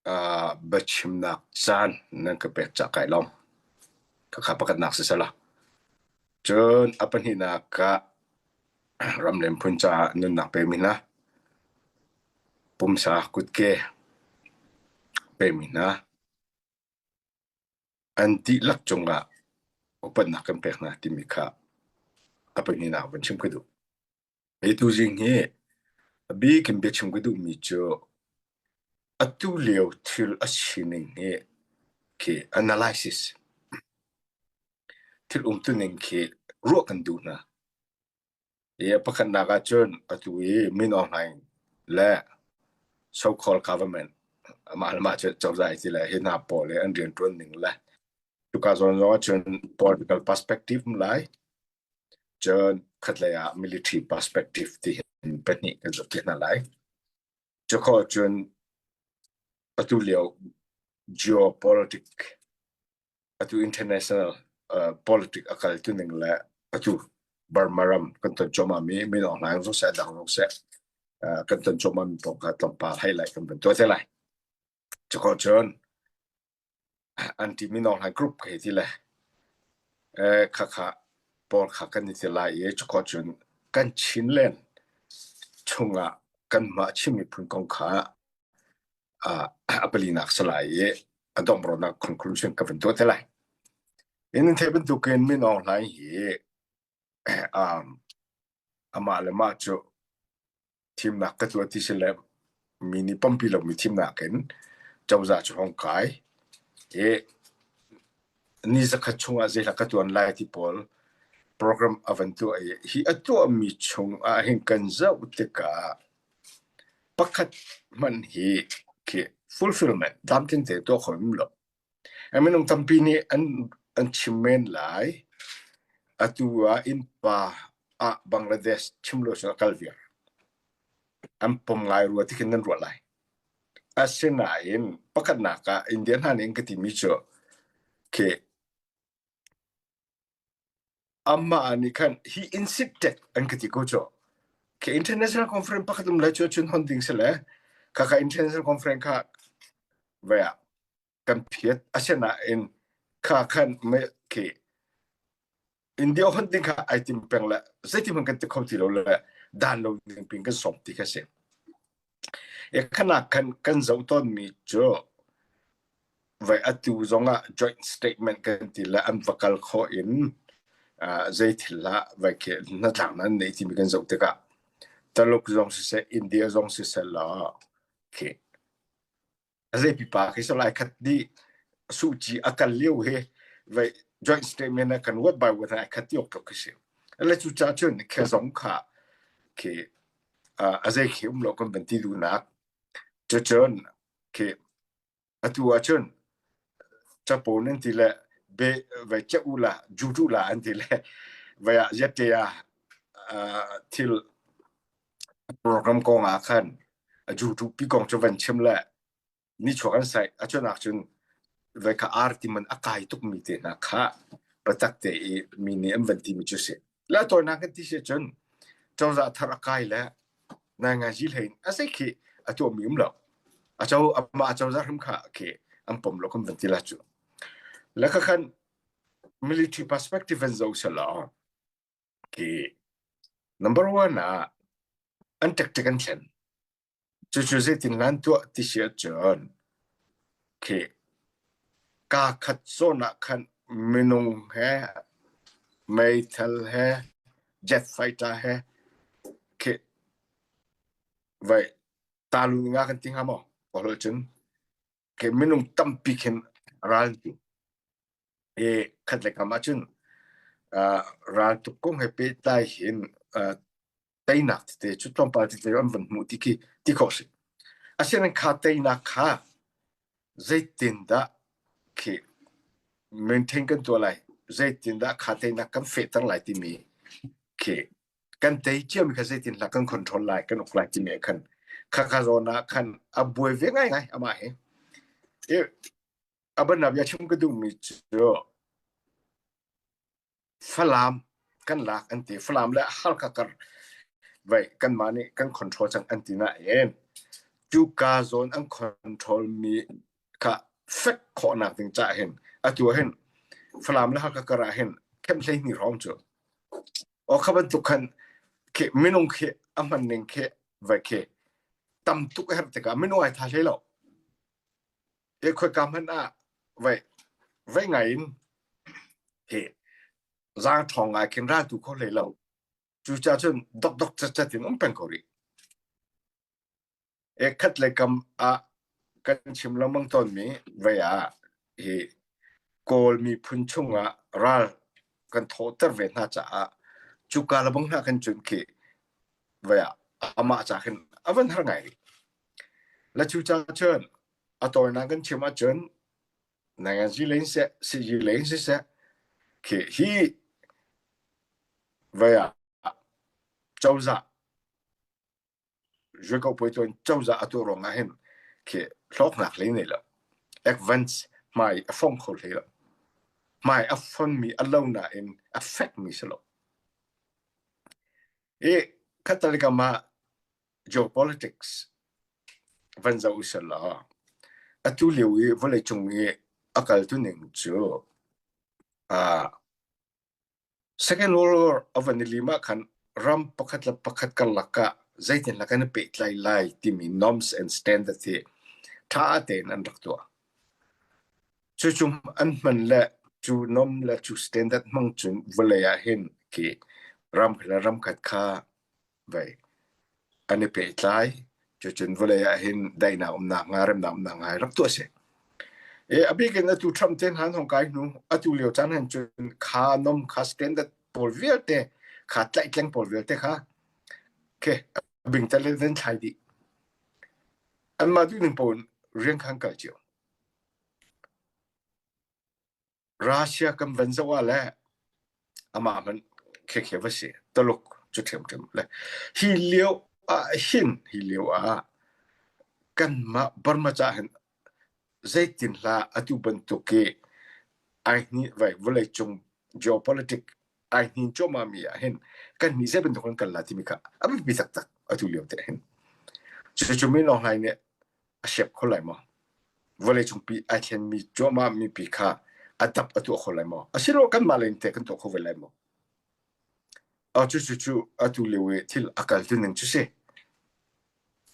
Uh, biachimnak caan nan ka pek cah kai lawm. Khakha pakhatnak si sala. Cun a pahnihnak ah ramlem phun caah nunnak pemi hna, pumsa kutke pemi hna, an dihlak cungah upatnak kan pek hna timi kha a pahnihnak van chim ka duh. Hi tuzing hi a bik in biachim ka duhmi cu atu lio thil a sining hi khi analysis thil umtuning khi ruah kan duh hna. I a pakhatnak ahcun atu i Min Aung Hlaing le so-called government amah le mah cu cozah i ti le hi hna pawl i an rianṭuan ning le cuka zawn zong ahcun political perspective um lai. Cun khatlei ah military perspective ti hin pahnih kan zoh te hna lai. Cukhawh cun atu lio geopolitic atu international uh, politic a kal tu ning le atu Burma ram kan ton cuahmah mi Min Aung Hlaing zong seh dang zong seh uh, kan ton cuahmah mi kong kha tlawmpal highlight kan van tuah te lai. Cukhawh cun anti Min Aung Hlaing group ka hei ti le eh khakha pawl kha kan i ti lai i cukhawh cun kan Chinland chungah kanmah Chin miphun kong kha uh, a palinak si lai i a donghrawnak conclusion ka van tuah te lai. In theih bantukin Min Aung Hlaing hi um, amah le mah cu thimnak ka tuah ti si le mi nih pampi lomi thimnak in cozah cu hong kai i ni zakhat chungah zeihla ka tuan lai ti pawl program a van tuah i hi a tuahmi chung ah hin kan zoh tikah pakhat hmanh hi khi fulfillment tlamtling te tuah kho im lo. Minung tampi nih an an chim men lai. Atu ah innpa ah Bangladesh chim lo cun a kal viar. An pom ngai rua ti khin nan ruah lai. Asinain pakhatnak ah India hna nih an ka timi cu khi amah nih khan he insisted an ka ti ko cu. Khi international conference pakhat um lai cu cun hon ding si le khakha international conference kha ve ah kan phiat asinain kha khan me khi India hon ding kha ai tim peng le zeitin hmanh kan ti kho ti lo le dan lo ding pin kan som ti kha si. E khana kan kan zoh tawn mi cu vai atu zongah joint statement kan ti le an va kal kho in zei thil lah vai khi hnatlak nan nei timi kan zoh tikah Taluk zong siseh India zong siseh law khi a zei pipa khi so lai khat di suci a kal lio he vai joint statement na kan word by word ai khat ti ok tluk khi si le cu cha chun khe zong kha khi a zei khi um lo kan van ti duhnak cu cun khi atu ah cun capo nan ti le be vai che u la ju tu la an ti le vai ah yette ah thil program kong ah khan a ju pi kong cu van chim le nichuak an sai a cunak cun vai kha ar ti man a kai tuk mi te hna kha patak te i mi nih an van ti mi cu si la tawinak kan ti si cun cozah thar a kai le nai ngai ji hlein a sei khi a tuah mi um lo a cho ama a cozah hrim kha khi an pom lo kan van ti la cu le kha khan military perspective an zo sala Khi number one ah an tactic an thlen. Cucu zeitin lan tuah ti si ahcun khi kaa khat zawn ah khan minung he meithal he jet fighter he khi vai talu nga kan ti hnga maw? Kawl cun khi minung tampi khin ral tu. I khat le kam ahcun uh, raltuk kong he pehtlai hin uh, teinak tete cu tlawmpal tete an van hmuh ti khi ti khawh si. Asinain kha teinak kha zeitindah khi maintain kan tuah lai, zeitindah kha teinak kan fehter lai timi khi kan tei ciami kha zeitindah kan control lai, kan uk lai timi ah khan khakha zawn ah khan a buai ve ngaingai amah hi. I A bannak bia chim ka duhmi cu Falam kan lak an ti. Falam le Halkha kar vai kanmah nih kan control cang an ti nain. Cuka zawn an control mi kha fek khawhnak ding caah hin atu ah hin Falam le Hakha kar ah hin khem 12 hrawng cu aw kha bantuk khan khi minung khi a hman ning khi vai khi tam tuk a herh tikah minung ai tha hlei lo. E khoika hmanh ah vai vai ngai in hi zaang ṭhawng ngai khin ral tu kho hlei lo. Cucaah cun dokdok catcat in um peng ko rih. E khat le kam ah kan chim lengmang tawnmi vei ah hi Kawl miphun chungah ral kan thawhter ve hna caah cuka le bang hna khan cun khi vei ah amah ca khin a van har ngai rih. Le cucaah cun a tawinak kan chim ahcun nanganzi lei in seh, siji lei in siseh khi hi vei ah cozah Zualko tuan cozah a tuah ruangah hin khi hlawknak hlei nei lo. Advance hmai a fong kho hlei lo. Hmai a fonmi a lo nain a fekmi si lo. I khattalikam ah geopolitics van zoh usih law atu lio i vawleicung i a kal tu ning cu uh, Second World War a van i lim ah khan ram pakhat le pakhat karlak ah zeitindah kan i pehtlai lai timi norms and standards hi ṭha tein an rak tuah. Cucu an hman le cu norm le cu standard hmang cun vawlei ah hin khi ram khat le ram khat kha vei an i pehtlai. Cucun vawlei ah hin daihnak umnak hnga, remnak umnak hnga rak tuah a si. E, a bik in atu Trump te hna an hong kai hnu, atu lio caan han cun kha nom kha standard pawl vialte kha tlaihtleng pawl vialte kha ke bing tal in thlai dih. Anmah duhning pawl rian khan kal cio. Russia kan van zoh ah le amah hmanh khekhe va si. Taluk cu ṭhiamṭhiam le hi lio ah hin hi lio ah kanmah Burma ca hin zeitin hlah atu bantuk i ai hni vai vawleicung geopolitic ai hnin cuahmah mi ah hin kan nih zei bantuk kan kal la timi kha a biapi taktak atu lio te hin. Cucu Min Aung Hlaing nih a siap kho lai maw? Vawleicungpi ai thlenmi cuahmah mipi kha a dap a tuah kho lai maw? Asilo kanmah lei in teh kan tuah kho ve lai maw? Cu cu cu atu lio i thil a kal tu ning cu si.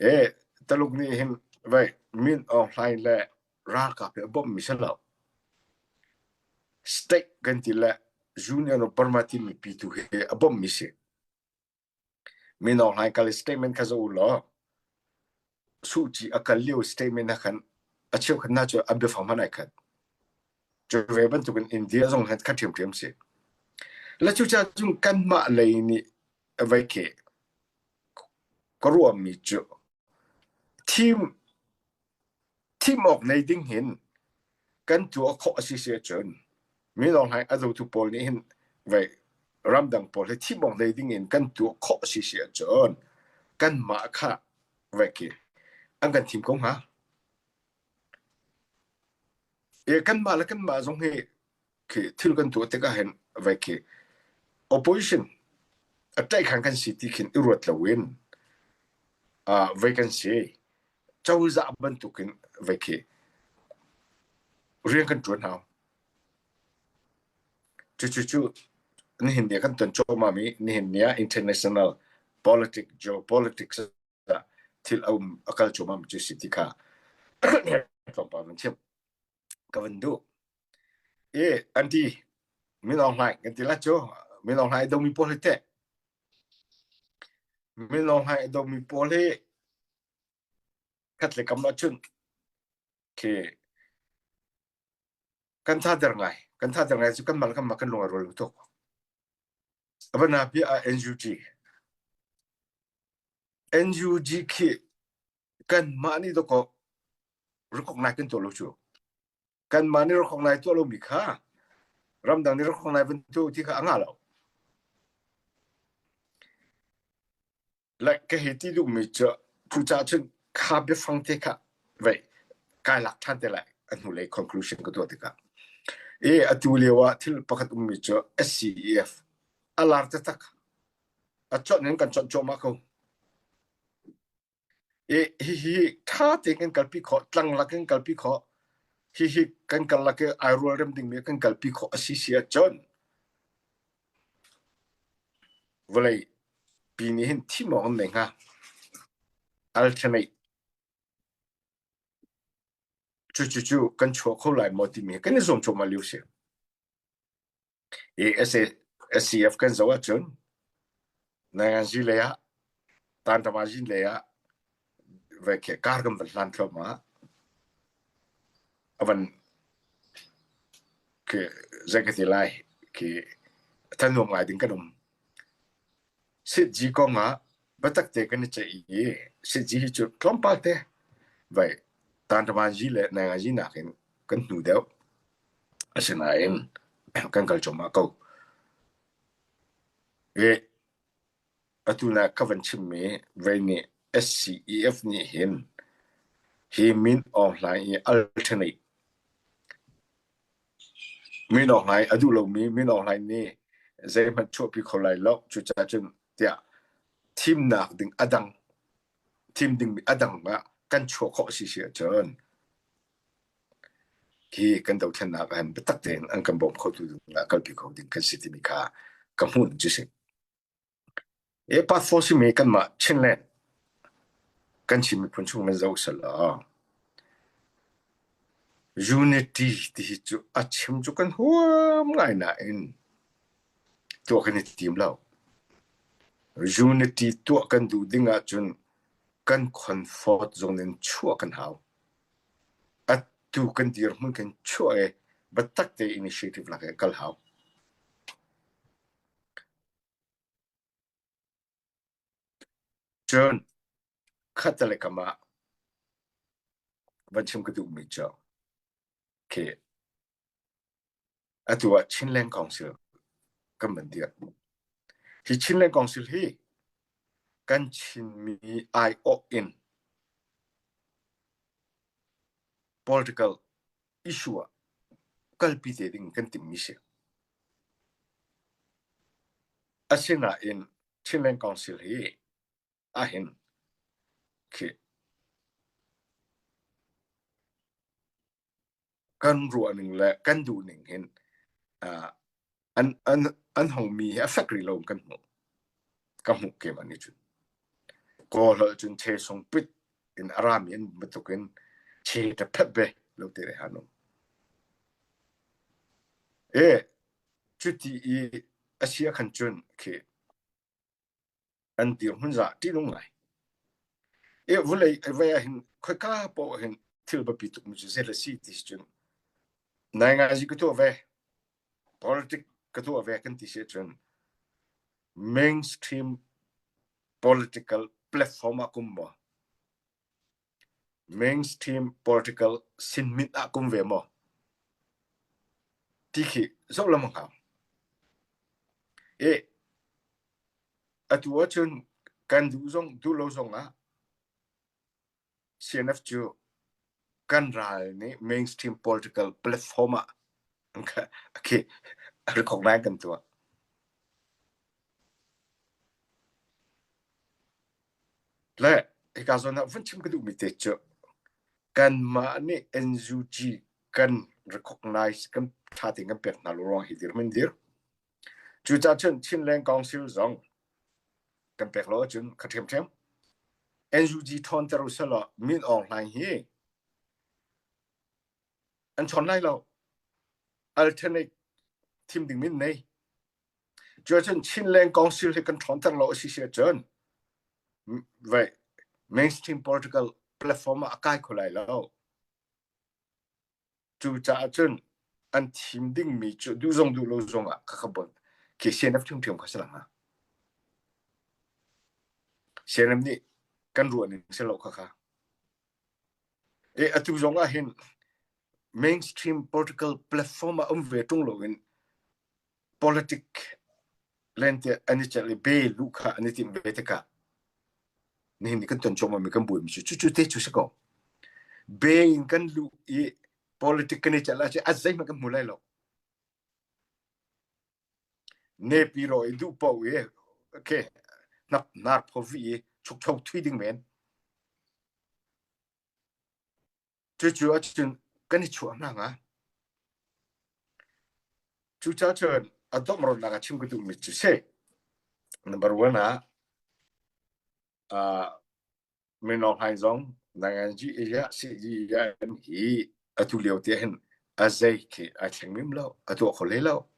E Taluk nih hin vai Min Aung Hlaing le ralkap hi a bawmhmi si lo. State kan ti le Union of Burma timi pi tu hi a bawmhmi si. Min Aung Hlaing kal statement kha zoh u law Suh Kyi a kal lio statement ah khan a cheukhat hna cu a biafang hmanh ai khat. Cu ve bantukin India zong hin kha ṭhiamṭhiam si. Le cucaah cun kanmah lei nih vai ke ka ruahmi cu thim thim awk nei ding hin kan tuah khawh a si si ahcun Min Aung Hlaing a dotu pawl nih hin vei ramdang pawl hi thim awk nei ding in kan tuah khawh a si si ahcun kanmah kha vei khi an kan thim ko hnga. E kanmah le kanmah zong hi khi thil kan tuah tikah hin vei khi opposition a ṭaihkhan kan si ti khin i ruat loin uh, vei kan si cozah bantukin vei khi rian kan ṭuan hau. Cucu cu nihin ni ah kan ton cuahmah mi nihin ni ah international politics geopolitics ah thil a um a kal cuahmah mi cu si ti kha tlawmpal van chim ka van duh. I anti Min Aung Hlaing kan ti la cu Min Aung Hlaing domi pawl hi teh Min Aung Hlaing domi pawl hi khat le kam ahcun khi kan thader ngai kan thader ngai cu kan mal kan kan lung a rual tuk avana pi a NUG NUG khi kan mah nih doko recognize kan tuah lo cu kan mah nih recognize tuah lomi kha ramdang nih recognize van tu ti kha a ngah lo Like ka hei ti duhmi cu cucaah cun kha biafang te kha vei kai lak ṭhan te lai a hnulei conclusion ka tuah tikah. I atu lio ah thil pakhat ummi cu SCEF a lar taktak. A chawnh in kan chawnh cuahmah ko. I hihi ṭha tein kan kalpi khawh, tlanglak in kalpi khawh. Hihi kan karlak i ai rualrem dingmi kan kalpi khawh a si si ahcun vawlei pi nih hin thim awk an nei hnga. Alternate cucu kan chuah kho lai maw timi kan i zuam cuahmah lio si. I SCF kan zoh ahcun Nanganzi lei ah Tantamazin lei ah ve khi kar kan van hlan thluahmah. A van khi zei ka ti lai khi thanuam ngai ding kan um. Sitzi kong ah biatak te kan i ceih i sitzi hi cu tlawmpal te vai Tantamanzi le Nanganzi nakin kan hnu deuh. Asinain kan kal cuahmah ko. I atu na ka van chimmi vei nih SCEF nih hin hi Min Aung Hlaing i alternate Min Aung Hlaing a duh lomi Min Aung Hlaing nih zeihmanh chuahpi kho lai lo cucaah cun tiah thimnak ding a dang thim dingmi a dang ah kan chuah khawh si si ahcun Hi kan dothlennak ah hin biatak tein an kan bawm khotu ding ah kalpi kho ding kan si timi kha ka hmuh cu si. E part 4 simi kanmah Chinland kan Chin miphun chung nan zoh selaw unity ti hi cu a chim cu kan huam ngai nain tuah kan i tim lo. Unity tuah kan duh ding ahcun kan comfort zone in chuah kan hau. Atu kan dirhmun kan chuah i biatak te initiative lak i kal hau. Cun khat le kam ah van chim ka duhmi cu khi atu ah Chinland Council kan van dirh. Hi Chinland Council hi kan Chinmi aiawh in political issue ah kalpi te ding kan timhmi si. Asinain Chinland Council hi ahhin khi kan ruahning le kan duhning hin uh, an an an hongmi hi a fek rih lo kan hmuh ka hmuh ke man ni cun kawl hol cun che sung pit in arami in bantukin che ta phet be lo te re hanum e cuti i asia khan cun khi an dirhmun za ṭihnung ngai. E vulei vei ah hin khoika paoh hin thil biapi tuk mi cu zei le si ti si cun nai ngai zi ka tuah ve politic ka tuah ve kan ti si cun mainstream political platform ah kum maw mainstream political sinmit ah kum ve maw ti khi zoh lam hngam e atu ahcun kan duh zong duh lo zong ah CNF cu kan ral nih mainstream political platform ah khi recognize kan tuah. Le hika zawn ah vun chim ka duhmi te cu kanmah nih NUG kan recognize kan ṭha tein kan pek hna lo ruang hi dirhmun dir. Cucaah cun Chinland Council zong kan pek lo ahcun kha ṭhiamṭhiam. NUG ṭhawnter usalaw Min Aung Hlaing hi an chawn lai lo. Alternate thim ding min nei. Cuacun Chinland Council hi kan ṭhawnter lo a si si ahcun vai mainstream political platform ah a kai kho lai lo. Cucaah cun an thim dingmi cu duh zong duh lo zong ah ka bon khi CNF ṭhiamṭhiam kha si lang hnga. CNF nih kan ruah ning si lo kha kha. E atu zong ah hin mainstream political platform ah um ve ṭung loin politic lente an i celh i be luh kha an i timh ve tikah nihin ni kan ton cuahmah mi kan buaimi cu cucu te cu si ko. Be in kan luh i politic kan i celh ahcun a zeihmanh kan hmu lai lo. Nepi ro i duh paoh i okay hnap nar phovi i chukcho thui ding men. Cucu ahcun kan i chuah hna hnga. Cucaah cun a dongh a chim ka duhmi cu si. Number one ah uh, Mino Hlaing zong nanganji iya si iya hi atu lio te hin a zei khi ai thleng mim lo a tuah kho hlei lo.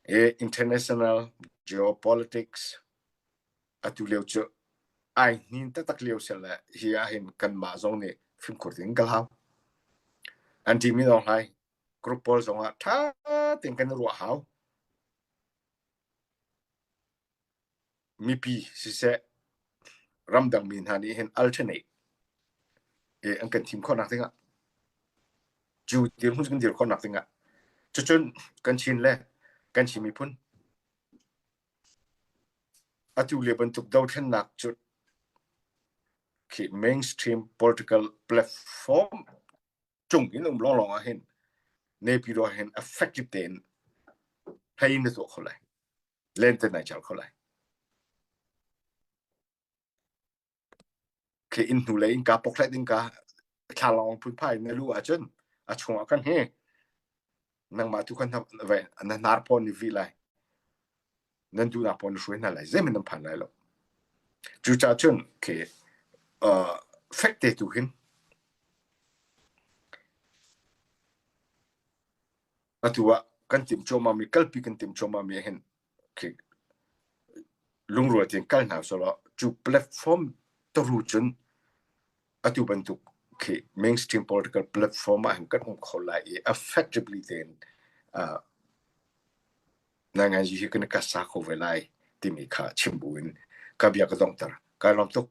E international geopolitics atu lio cu ai hnin taktak lio sel le hi ah hin kanmah zong nih fimkhur ding ka hau. Anti Mino Hlaing group pawl zong ah ṭha tein kan i ruah hau. Mipi siseh ramdang mi hna nih hin alternate i an kan thim khawhnak dingah cu dirhmun kan dir khawhnak dingah cucun kan Chin le kan Chin miphun atu lio bantuk dothlennak cu khi mainstream political platform cung in um lawnglawng ah hin Naypyidaw hin effective tein hlei na tuah kho lai len te nai char kho lai khi in hnu lei in ka pokhlai ding ka thlalawng phunphai na lu ahcun a chungah kan hi nangmah tu khan na hnar pawn ni vi lai nan duhnak pawn na hruai hna lai zeihmanh nan phan lai lo cucaah cun khi uh, fek te tu hin atu ah kan timh cuahmah mi kalpi kan timh cuahmah mi hin khi lungrual tein kal hna selaw cu platform taru cun atu bantuk khi mainstream political platform ah hin kan um kho lai i effectively tein uh, nai hi kan ka sa kho ve lai timi kha chim buin ka bia ka dongter. Kai lawm tuk.